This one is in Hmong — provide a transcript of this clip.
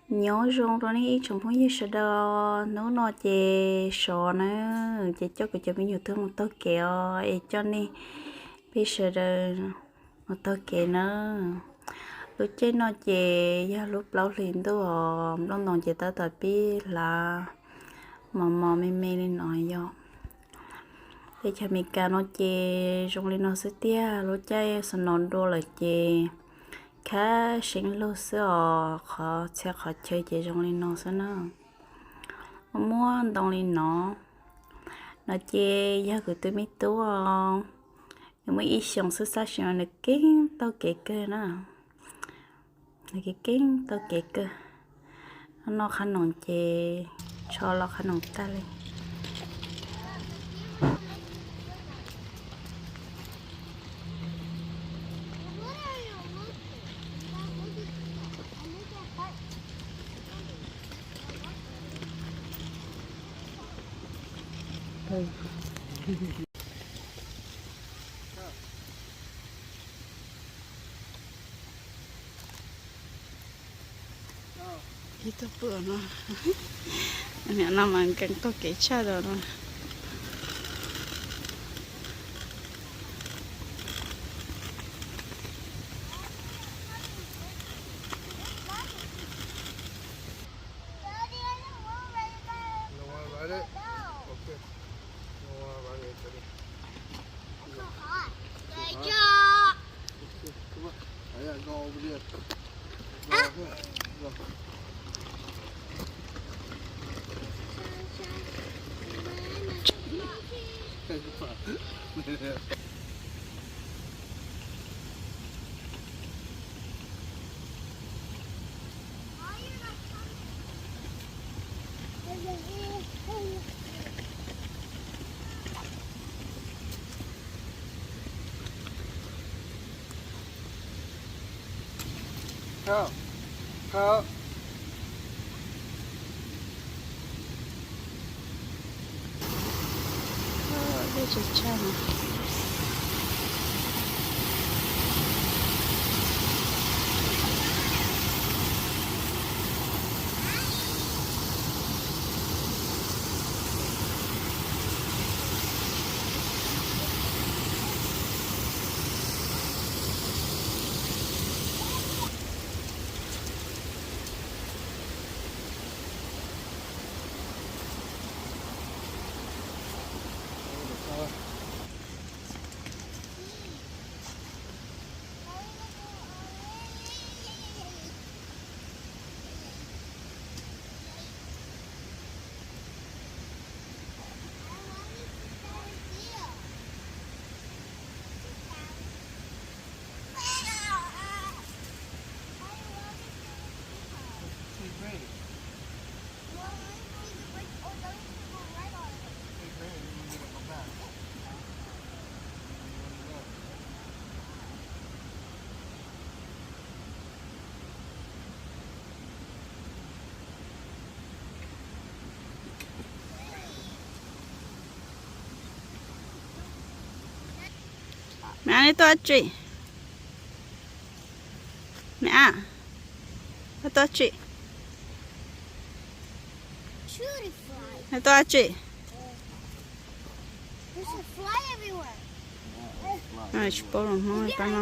Nyob zoo rau nej ib tsoom phooj ywg sawv daws, hnub no ces sov na, ces coj kuv cov me nyuam tuaj mus taug kev os, es coj nej peb sawv daws mus taug kev na. Lub caij no ces yog lub plaub hlis ntuj os, nplooj ntoos ces tab tom pib hlav mos mos me me li no yom. Teb chaws Amelikas no ces zoo li no xwb tiag, lub caij snow dua lawm ces khab seeb lug xwb os, qhov txhia qhov chaw ces zoo li no xwb na. Muaj muaj ntoo li no. No ces yog kuv tus me tub os, nws muaj ib xyoos xwb, xab xyoo, nws keeb taug kev kawg na. Nws keeb keeb taug kev kawg. Noj qhab noom ces tsho los qhab noom tag li. Ib tug pw no, niam no mas nkees taug kev tshaj lawm no. Mẹ, nej tuaj dab tsi? Mẹ, nej tuaj dab tsi? Nej tuaj dab tsi? Tsis paub los Hmoob pab no.